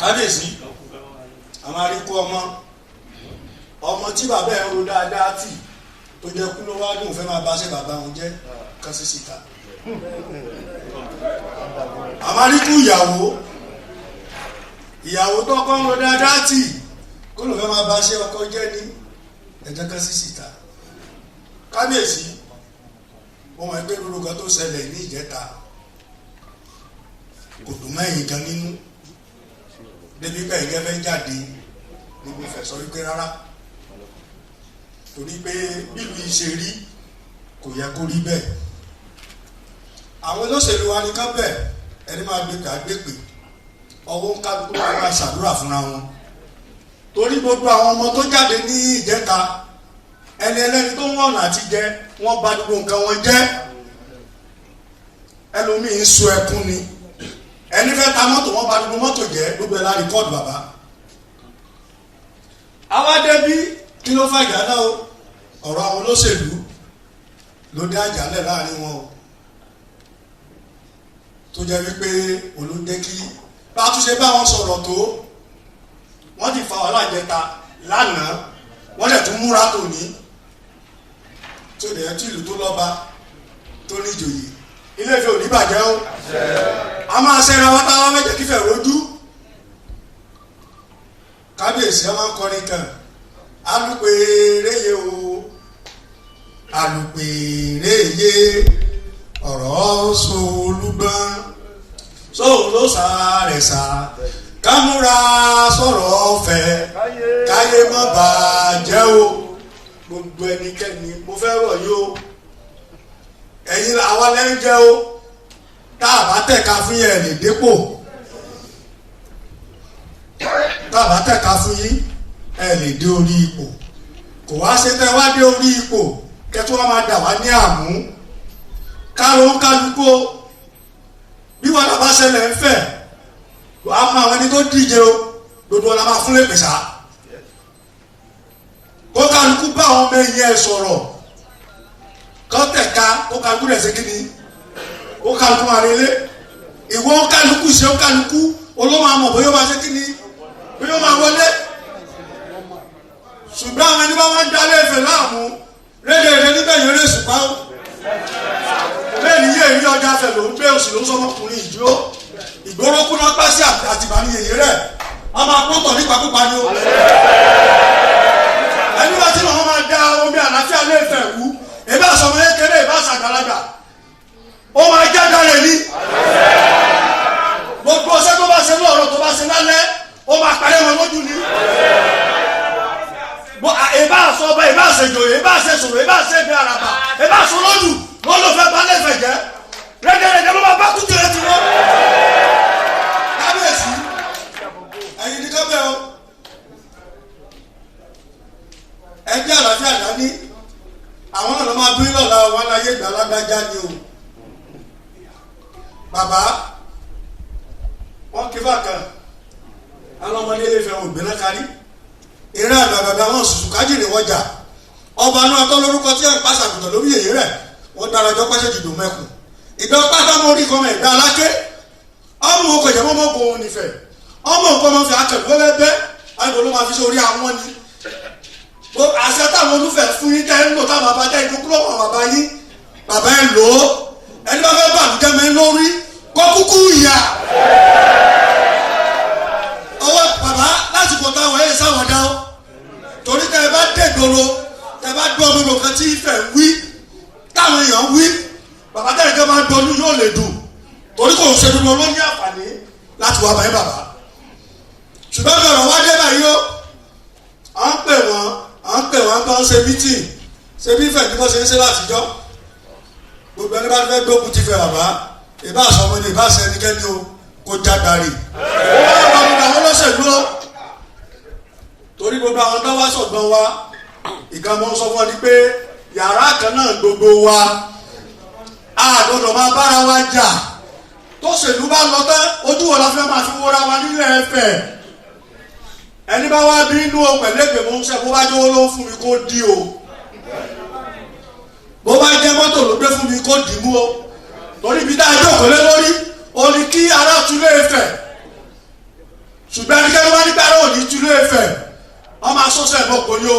Kábíyèsí, àwọn aríkú ọmọ ọmọ tí bàbá ẹ̀ ń ro dáadáa tì tó jẹ́ kú ló wá dùn fẹ́ máa bá ṣe bàbá òun jẹ́ kan sí síta. Àwọn aríkú ìyàwó ìyàwó tó kọ́ ń ro dáadáa tì kó ló fẹ́ máa bá ṣe ọkọ jẹ́ ní ẹ̀jẹ̀ kan sí síta. Kábíyèsí, mo mọ̀ pé gbogbo kan tó ṣẹlẹ̀ ní ìjẹta kò dùn mẹ́yìn kan nínú débi pé ẹ̀yìn fẹ́ jáde ní mo fẹ́ sọ wípé rárá, torí pé bílùú yìí ṣe rí kò yẹ kó rí bẹ́ẹ̀. Àwọn olóṣèlú wa ní kán bẹ̀, ẹni máa gbé pé àgbèpè ọwọ́ ń kálukú máa ṣàdúrà fúnra wọn, torí gbogbo àwọn ọmọ tó jáde ní ìjẹta, ẹni ẹlẹ́ni tó ń wọ̀nà àti jẹ wọ́n bà gbogbo nǹkan wọn jẹ́. Ẹlòmíì ń sun ẹkún ni, ẹni fẹ́ ta mọ́tò, wọ́n bà gbogbo mọ́tò jẹ́. Gbogbo ẹ̀ la record. Bàbá àwa débí, kí ló fà ìjà náà o? Ọ̀rọ̀ àwọn olóṣèlú ló dé àjálẹ̀ láàrin wọn o, tó jẹ́ wípé olóńjẹ́ kí bá a tún ṣe bá wọn sọ̀rọ̀ tó, wọ́n ti fa wàhálà jẹta lánàá, wọ́n dẹ̀ tún múra tòní tó dẹ̀ tí ìlú tó lọ́ba tó níjòyè. Ilé Ifẹ̀ ò ní bàjẹ́ o. A máa ṣẹ́ra wọn táwọn méjì kífẹ̀ rojú. Kábíyèsí, ọmọ nkọrin kan, alùpèrèyè o, alùpèrèyè, ọ̀rọ̀ solúgbọ́n sóun ló sàárẹ̀ sá, kámúra sọ̀rọ̀ ọ̀fẹ́ káyé má bàjẹ́ o. Gbogbo ẹnikẹ́ni, mo fẹ́ rọ̀ yìí o, ẹ̀yin àwa lẹ́ ń jẹ́ o. Tá a bá tẹ̀ka fún yẹn lè dépò, tá a bá tẹ̀ka fún yín ẹ lè dé orí ipò. Kò wá ṣe tẹ́ wá dé orí ipò kẹ́tù wá máa dà wá ní àmú kálọ̀ ń kálukó. Bí wàhálà bá ṣẹlẹ̀ ń fẹ̀, wàá mọ àwọn ẹni tó díje o, gbogbo ọ̀la máa fún lè pèsè kó kálukú bá àwọn ọmọ ẹ̀yìn ẹ̀ sọ̀rọ̀, kọ́ tẹ̀ka, kó kálukú rẹ̀ ṣe kí ni, kó kálukú máa relé. Ìwọ kálukú ṣe ó kálukú olóma mọ̀ bóyá ó máa ṣe kí ni, bóyá ó máa wọlé. Ṣùgbọ́n àwọn ẹni bá wọn dálé Ifẹ̀ láàmú rédèrèdè níbẹ̀ yẹn lè sùpá ó bẹ́ẹ̀ ni yé èrí ọjà fẹ̀ ló ń gbé oṣù ló ń sọmọkùnrin ìdúró ìgboro kúná pàṣẹ àtìbá ní yèyé rẹ̀, wọ́n máa pọ́ntọ̀ nípakúpa ni ó. Ẹni bá tí wọ́n máa da omi àlàáfíà lé Ifẹ̀ wú, ìbá sọmọ kékeré, ìbá sàgbàlagbà, ó máa jáde rẹ̀ ní gbogbo ọṣẹ tó bá ṣe lọ́rọ̀, tó bá ṣe lálẹ́, ó máa parẹ́ wọn lójú ni. Ìbá sọ ọba, ìbá ṣèjòyè, ìbá ṣe sòrò, ìbá ṣe ibi àràbà, ìbá sọ lójú wọn ló fẹ́ balẹ̀ fẹ̀ jẹ́, rẹ́dẹ̀rẹ́dẹ́ ló máa bá kútu rẹ̀ ti wọ́n. Kábíyèsí, ẹ̀yin ní kábẹ́ o, ẹgbẹ́ àlàáfíà dání, àwọn náà ló máa bí lọ́la wọn láyé ìgbà lágbájá ni o. Bàbá wọn kí fàkàn àwọn ọmọdé lè fẹ́ ògbéná kárí ìran àgbàgbà wọn sùsù kájìrì wọjà ọba náà tọ́ lórúkọ tí ẹ̀ ń pàṣẹ àgùntàn lórí èyí rẹ̀ wọ́n darajọ́ pàṣẹ jìdò mẹ́kùn ìgbà pátá mọ́ orí kọ́mọ ìgbà aláké ọmọ òkò ìjẹ́ mọ́mọ́ kò òun nífẹ̀ẹ́ ọmọ òkò ọmọ fi akẹ́lù wẹ́wẹ́ bẹ́ àìkò ló máa fi sórí àwọn ni àṣẹ táwọn olúfẹ́ fún yín tẹ́ ń lò táwọn bàbá jẹ́ ìdókòwò àwọn bàbá yín, bàbá ẹ̀ lò ó. Ẹni bá fẹ́ bàlújẹ́ mi lórí kọ́ kúkú ìyà ọwọ́ bàbá lásìkò táwọn ẹ̀ sáwọn dá o, torí tẹ́ ẹ bá dé gbòòrò, tẹ́ ẹ bá gbọ́ gbogbo kan tí ìfẹ́ ń wí, táwọn èèyàn ń wí, bàbá tẹ́ ẹ máa gbọ́ yóò lè dùn, torí kò ń ṣe dúró ló ní àǹfààní láti wá báyìí bàbá. Ṣùgbọ́n bí ọ̀rọ̀ wá dé báyìí o, à ń pè wọ́n, à ń pè wọ́n bá ń ṣe meeting, ṣe bí ìfẹ́ ní bọ́ ṣe ń ṣe látijọ́. Gbogbo ẹni bá fẹ́ gbógun ti fẹ́ bàbá, ìbá àṣọ ọmọ ni, ìbá àṣẹ ẹnikẹ́ni o, kó jágbárì. Ó wá bá gbogbo àwọn olóṣèlú o, torí gbogbo àwọn tó wá sọ̀gbọ́n wa ìkan mọ́ sọ fún ọ ni pé yàrá kan náà gbogbo wa, a gbọ́dọ̀ máa bára wa jà. Tó ṣèlú bá lọ tán, ojú wo la fẹ́ máa fi wóra wa nílẹ̀ Ifẹ̀? Ẹni bá wá bí inú o pẹ̀lú èpè mò ń sẹ́, bó bá jówó ló ń fún mi kó dí o, bó bá jẹ́ mọ́tò ló gbé fún mi kó dì mú o, torí ibi tá a jókòó lé lórí o ní kí ara tún lé Ifẹ̀. Ṣùgbọ́n ẹnikẹ́ni wá nígbà náà ò ní túlé Ifẹ̀, wọ́n máa sọ́sọ́ ẹ̀ mọ́ kò ní o.